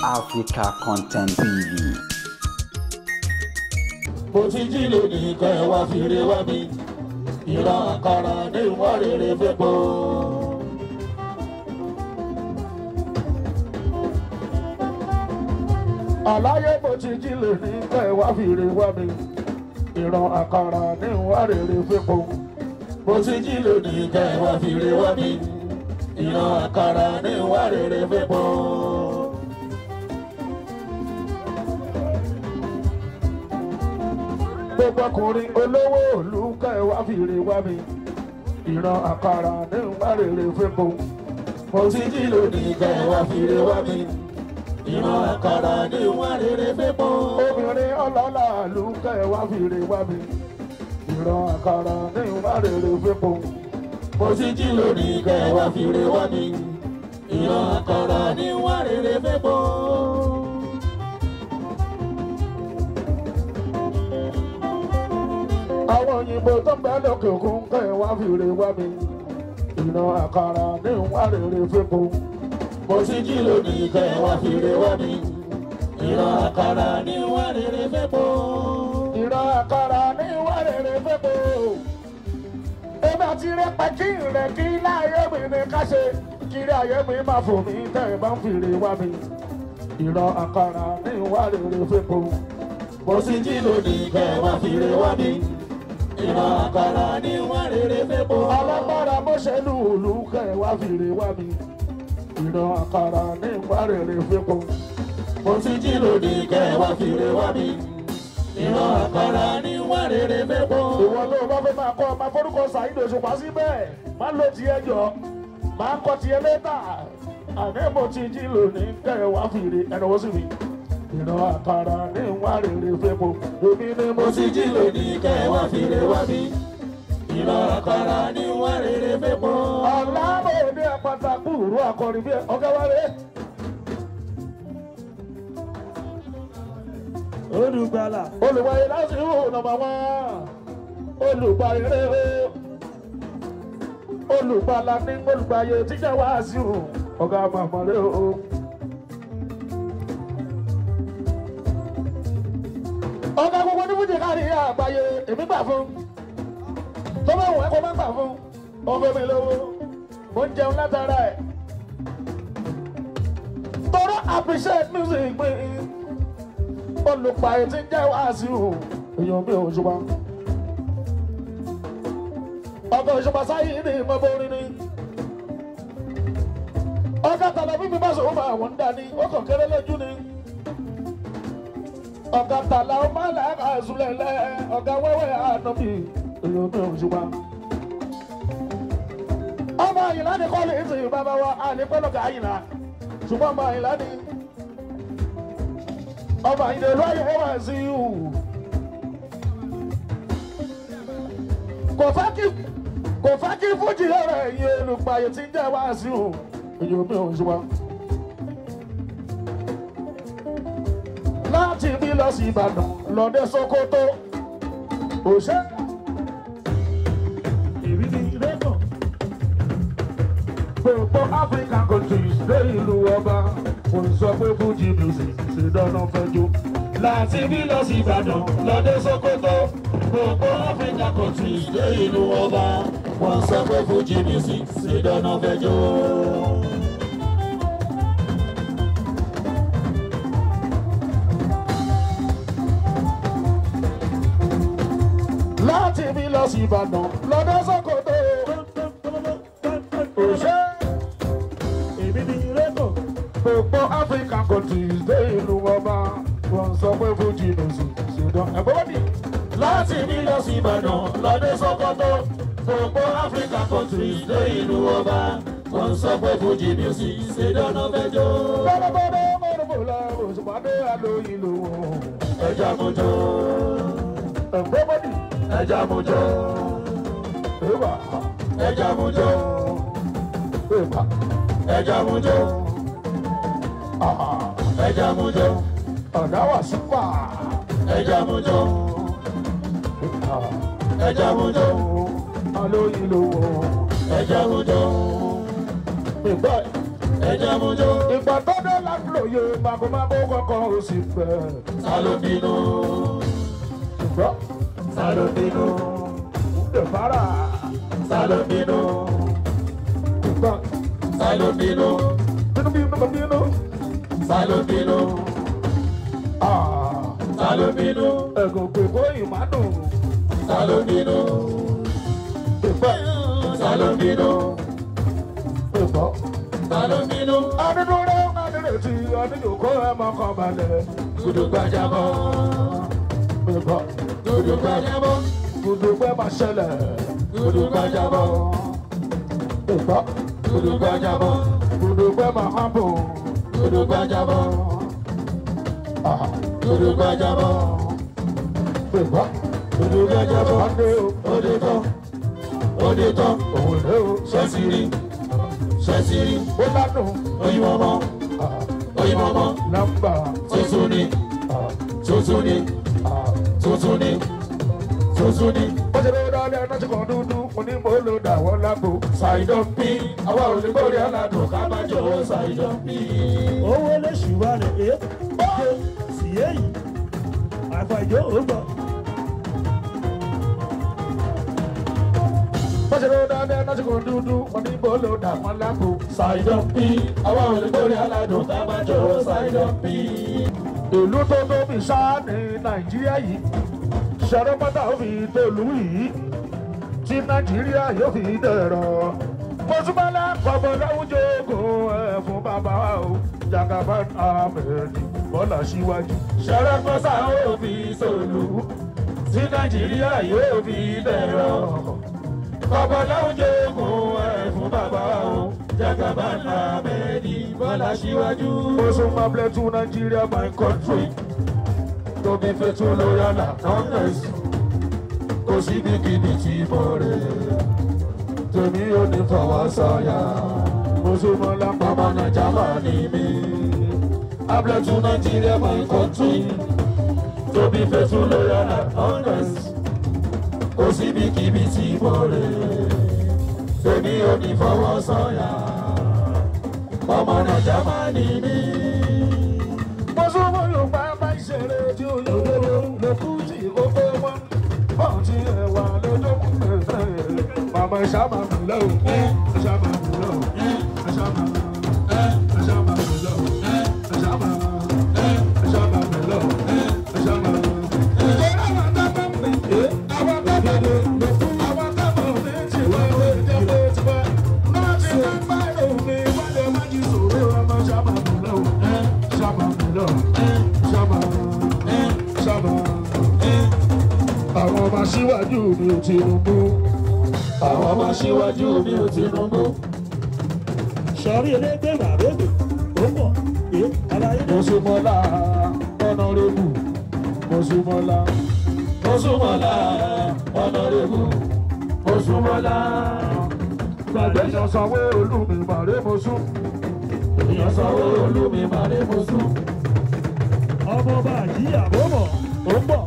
Africa Content TV. Mo ti jí lónìí kẹ́ ẹ wá fi re wá mi, ìran àkàrà ní ìwà rere fẹ́ pọ̀. Àláyé mo ti jí lónìí kẹ́ ẹ wá fi re wá mi, ìran àkàrà ní ìwà rere fẹ́ pọ̀. Mo ti jí lónìí kẹ́ ẹ wá fi re wá mi, ìran àkàrà ní ìwà rere fẹ́ pọ̀. Gbogbo ọkùnrin olówó òlú kẹ́ ẹ wá fìrè wá mi, ìran àkàrà ní ìwà rere fẹ́po. Mo ti jí lónìí kẹ́ ẹ wá fìrè wá mi, ìran àkàrà ní ìwà rere fẹ́po. Obìnrin ọlọ́lá òlú kẹ́ ẹ wá fìrè wá mi, ìran àkàrà ní ìwà rere fẹ́po. Mo ti jí lónìí kẹ́ ẹ wá fìrè wá mi, ìran àkàrà ní ìwà rere fẹ́po. Àwọn òyìnbó tó ń bẹ lókè òkun kẹ́ ẹ wá fìrè wá mi, ìran àkàrà ní ìwà rere fẹ́po. Mo ti jí lónìí kẹ́ ẹ wá fìrè wá mi, ìran àkàrà ní ìwà rere fẹ́po. Ìran àkàrà ní ìwà rere fẹ́po. Èmi àti rẹ pa kí rẹ kí láyé mi ní ká ṣe, kiri ayé mi máa fò mí tẹ́ ẹ bá ń fìrè wá mi, ìran àkàrà ní ìwà rere fẹ́po. Mo ti jí lónìí kẹ́ ẹ wá fìrè wá mi, ìran àkàrà ní ìwà rere fẹ́po. Alágbára bó ṣe lùlù kẹ́ ẹ wá fìrè wá mi, ìran àkàrà ní ìwà rere fẹ́po. Mo ti jí lónìí kẹ́ ẹ wá fìrè wá mi, ìran àkàrà ní ìwà rere fẹ́po. Ìwọ ló bá fẹ́ máa kọ́ ọmọ forúkọ Saheed Òṣùpá síbẹ̀, má ló tiẹ̀ jọ, máa kọ́ tiẹ̀ lẹ́tà. Àní mo ti jí lónìí kẹ́ ẹ wá fìrè ẹnu wọ́n sí mi, ìran àkàrà ní ìwà rere fẹ́po. Èmi ni mo ti jí lónìí kẹ́ ẹ wá fìrè wá mi, ìran àkàrà ní ìwà rere fẹ́po. Ọ̀làbọ̀ ní àpáta kúrú akọrin bí ọ̀gá wa rè. Olùgbàlà. Olùwàyè láti hù nọ́mbà wán. Olùgbàyè olùgbàlà ní olùgbàyè tíjà wá sí hù ọ̀gá màmá rè o. Ọ̀gá gbogbo ní fújì kárí àgbáyé èmi gbà fún, tó bá wù ẹ́ kó má gbà fún, ó fẹ́ mi lówó, mo ń jẹun látara ẹ̀. Tọ́rọ appreciate music pé olùpààyè tí ń jẹ́ wàásù èèyàn mi ò ṣùgbọ́n. Ọkọ̀ Òṣùpá sáyé ní ìmọ̀bọ̀rin ni. Ọkọ̀ tàbí bíbí bá sọ̀rọ̀ máa wọ̀n dání, ó kàn kéré lójú ni. Ọ̀gá tàlà ọmọ àlàkà àzùlẹ̀lẹ̀ ọ̀gá wẹ́wẹ́ ànábì èèyàn mi ò ṣùgbọ́n. Ọmọ Àyìnlá ni kọ́lé ìsìn bàbá wa ànípẹ́lọ́gà Àyìnlá, ṣùgbọ́n ọmọ Àyìnlá ni ọmọ Àyìnlá ló ayé wá sí ìhù. Kò fẹ́ kí fújì ọ̀rọ̀ ẹ̀yìn olùpààyè tí ń jẹ́ wá sí ìhù èèyàn mi ò ṣùgbọ́n. Láti bí lọ sí Ìbàdàn lọ́dẹ Sókótó òṣè. Ìrírí rékọ̀. Gbogbo African countries dé ìlú ọba, kò sọ pé fújì music ṣe dáná fẹ́ jó. Láti bí lọ sí Ìbàdàn lọ́dẹ Sókótó, gbogbo African countries dé ìlú ọba, wọ́n sọ pé fújì music ṣe dáná fẹ́ jó. Láti bí lọ sí Ìbàdàn lọ́dẹ Sókótó òṣè. Ìrírí rékọ̀. Gbogbo African countries dé ìlú ọba, wọ́n sọ pé fújì music ṣe dán. Ẹ̀gbọ́n mi. Láti bí lọ sí Ìbàdàn lọ́dẹ Sókótó, gbogbo African countries dé ìlú ọba, wọ́n sọ pé fújì music ṣe dáná fẹ́ jó. Bọ́lọ́bọ́lọ́ mọ̀rùbọ̀lá Òṣùpá dé àlóyìn lò ó. Ẹja mojó. Ẹ̀gbọ́n mi. Ẹja mojó. Ẹ̀wà. Ẹja mojó. Ẹ̀wà. Ẹja mojó. Ẹja mojó. Ọ̀dà wà súpà. Ẹja mojó. Ẹja mojó. Alóyin lò ó. Ẹja mojó. Ìgbọ́ Ẹja mújó. Ìgbà tó dé lálóye màgòmágó kọ̀ọ̀kan ò sì fẹ́. Ta ló bínú? Ṣùgbọ́n Ta ló bínú? ǹdè fara. Ta ló bínú? Ṣùgbọ́n Ta ló bínú? bínú bínú bínú. Ta ló bínú? Ta ló bínú? Ẹ̀gùn pèkó ìmádùn. Ta ló bínú? Ṣùgbọ́n Ta ló bínú? ṣùgbọ́n. Ta ló bínú? Adúdúró adúrètí adújòkó ẹ̀ mọ́ kan balẹ̀. Gudugbajabọ. Ṣùgbọ́n Gudugbajabọ. gudugbẹ́ máa ṣẹlẹ̀. Gudugbajabọ. Ṣùgbọ́n Gudugbajabọ. gudugbẹ́ máa hàn bò. Gudugbajabọ. Gudugbajabọ. Ṣùgbọ́n Gudugbajabọ. adé o. Ó dé tán. Ó dé tán. Òun lé o. Ṣẹ́sìrì. Ṣẹ́sìrì. Ó ládùn. Oyinmọmọ. Oyinmọmọ. Nọ́mbà. Tuntun ni. Tuntun ni. Tuntun ni. Tuntun ni. Ó ṣe ló dálé ẹná tí kan dúdú, mo ní mo lò dà wọ́n lágbo. Ṣàìdán pí. Àwa ò ní gbórí aládùn ká má jọ̀wọ́ ṣàìdán pí. Owó lè ṣùwà rẹ̀ é ṣe sì èyí. Àfàìjọ ò gbọ́. Ó ṣe ló dálé ẹná tí kan dúdú, mo ní mo lò dà wọ́n lágbo. Ṣàìdán pí. Àwa ò ní gbórí aládùn ká má jọ̀wọ́ ṣàìdán pí. Ìlú tó tóbi ṣáá ní Nàìjíríà yìí. Ṣàrọ́pátá ó fi tòlú yìí. Tí Nàìjíríà yóò fi dẹ̀rọ̀. Mọ̀súmọ́lá kọ̀bọ̀ láwùjọ ogun ẹ̀ fún bàbá wa o. Jagaban Ahmed Bọ́lá síwájú. Ṣàrọ́pọ́sà ó fi sòlù. Tí Nàìjíríà yóò fi dẹ̀rọ̀. Bàbá láwùjọ ogun ẹ̀ fún bàbá o. Jagaban Ahmed Bọ́lá síwájú. Mọ̀súnmọ́ Plateau Nigeria my country. To be faithful, loyal and honest. Kò síbi kíbi tí mo rè. Tèmi ò ní fọwọ́ sọ̀yà. Mọ̀súnmọ́lá Ọmọ Naija máa ní mi. Plateau Nigeria my country. To be faithful, loyal and honest. Kò síbi kíbi tí mo rè. Tèmi ò ní fọwọ́ sọ̀yà. Ọmọ Naija máa ní mi. Mọ̀súnmọ́ Yorùbá máa ń ṣeré tí ó yọ lókù tí kókó wọn. Bọ́ọ̀ tí ẹ wà lójó kún pẹ̀lẹ́. Màmá ṣáàmà mi lọ́wọ́. Ṣáàmà mi lọ́wọ́. Ṣáàmà ṣáàmà mi lọ́wọ́. Ṣáàmà ṣáàmà mi lọ́wọ́. Ṣáàmà. Ìjọba àwọn tábà mi, àwọn tábà mi, àwọn tábà mi ti wá wé jẹ́ pé ti wá. Náà ti máa ń bá èrò mi wálé má jí sòrò ọmọ ṣáàmà mi lọ́wọ́. Ṣáàmà mi lọ́wọ́. Ṣáàmà ṣáàmà. Àwọn ọmọ aṣíwájú mi ò Tinubu. Àwọn ọmọ síwájú mi ò Tinubu. Sọ̀rí elégbè bàbégbè ó pọ̀ é aláyé náà. Mọ̀súnmọ́lá ọ̀nàrẹ́bù. Mọ̀súnmọ́lá Mọ̀súnmọ́lá ọ̀nàrẹ́bù. Mọ̀súnmọ́lá. Èèyàn sanwó olú mi màré mọ̀sún. Èèyàn sanwó olú mi màré mọ̀sún. Ọmọ ọba àjíyà ó mọ̀ ó pọ̀.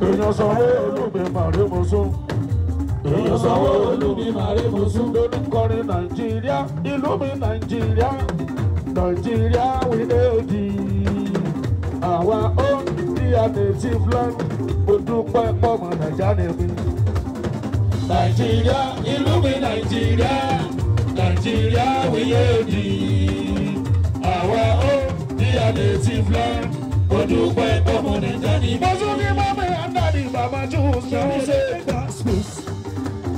Èèyàn sanwó olú mi màré mọ̀sún. Èèyàn sanwó olú mi màré mọ̀sún. Lórí kọrin Nàìjíríà, ìlú mi Nàìjíríà, Nàìjíríà we dey di. Àwa ó di a native land, mo dúpẹ́ pọ̀mọ́ Nàìjíríà ni mi. Nàìjíríà ìlú mi Nàìjíríà, Nàìjíríà we dey di. Àwa ó di a native land, mo dúpẹ́ pọ̀mọ́ Nàìjíríà ni mi. Mọ̀sún ní mọ́mí àndàdì bàbá jù Sọ̀rí ṣe. elégbè space.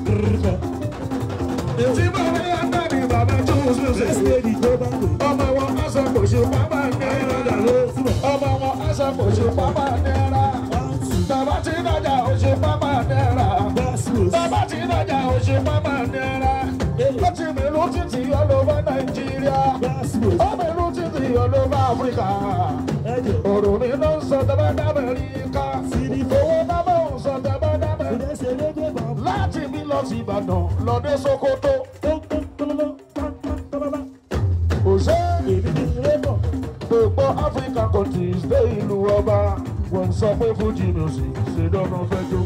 Rrrr. Tí mọ́mí àndàdì bàbá jù ṣe. First lady tó bá pè. Ọmọ wọn aṣọ kò ṣe pápá náírà. Ọmọ wọn aṣọ kò ṣe pápá náírà. Bàbá tí nájà ò ṣe pápá náírà. Bàbá tí nájà ò ṣe pápá náírà. Ó ti mìlú títì all over Nàìjíríà. Ó mìlú títì all over Áfíríkà. Ọ̀rọ̀ mi ló ń sọ tẹ́bá d'Amẹ́ríkà. Owó bábá ń sọ tẹ́bá d'Amẹ́ríkà. Láti bí lọ sí Ìbàdàn lọ́dẹ Sókótó. Òṣè gbogbo African countries dé ìlú ọba. Wọ́n sọ pé Fuji music ṣe dọ́nà fẹ́ jó.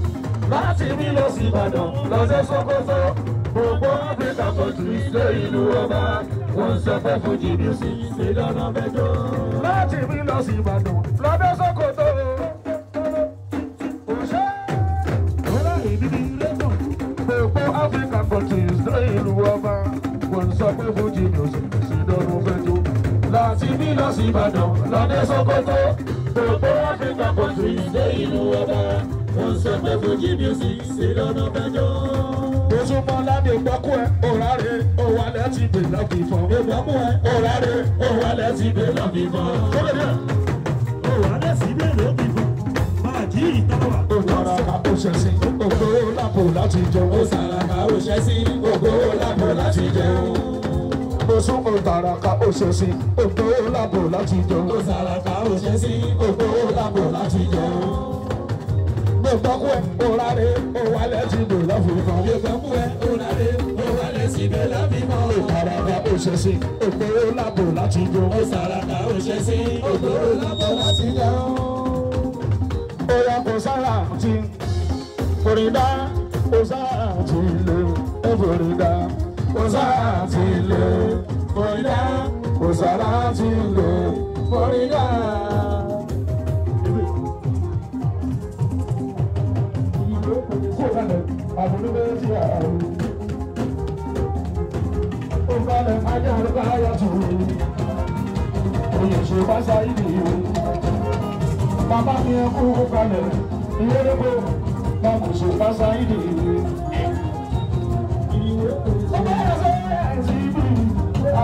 Láti bí lọ sí Ìbàdàn lọ sí Sókótó, gbogbo Áfíríkà. Africa countries dé ìlú ọba. Wọ́n sọ pé Fuji music ṣe lọ́nà mẹ́jọ. Láti bí lọ sí Ìbàdàn lọ́dọ̀ Sókótó. Òṣè Ọlá èmi ni rédíò. gbogbo Africa countries dé ìlú ọba. Wọ́n sọ pé Fuji music ṣe lọ́nà mẹ́jọ. Láti bí lọ sí Ìbàdàn lọ́dẹ Sókótó. Gbogbo Africa countries dé ìlú ọba. Wọ́n sọ pé Fuji music ṣe lọ́nà mẹ́jọ. Òṣùmọ̀lá ní ìgbọ́kú ẹ̀ òrárẹ̀ òwàlẹ̀ ti dè lọ́fìfọ́. Ìgbọ́kú ẹ̀ òrárẹ̀ òwàlẹ̀ ti dè lọ́fìfọ́. Òwàlẹ̀ sí bèrè òbí fún. Máa jí ìtọ́wà. Ó sàràkà ó ṣẹ̀sìn ògbó lápò láti jẹun. Ó sàràkà ó ṣẹ̀sìn ògbó lápò láti jẹun. Oṣù ó sàràkà ó ṣẹ̀sìn ògbó lápò láti jẹun. Ó sàràkà ó ṣẹ̀sìn ògbó lápò láti jẹun. Gbẹ̀gbọ́kú ẹ̀ òrárẹ̀ òwàlẹ̀ ti dè lọ́fìfọ́. Ìgbọ́kú ẹ̀ òrárẹ̀ òwàlẹ̀ ti dè lọ́fìfọ́. Ó sàràkà ó ṣẹ̀sìn ògbó lápò láti jẹun. Ó sàràkà ó ṣẹ̀sìn ògbó lápò láti jẹun. Oya kò sára ti Fòrídà, kò sára ti lè Fòrídà, kò sára ti lè Fòrídà, kò sára ti lè Fòrídà. Ó kalẹ̀ ajá ló bá yàtọ̀ òye ṣe bá sáyé nìyí. Bàbá mi ẹ kú kalẹ̀ ìyẹ́dẹ́gbẹ́ báwo ṣe bá sáyé nìyí.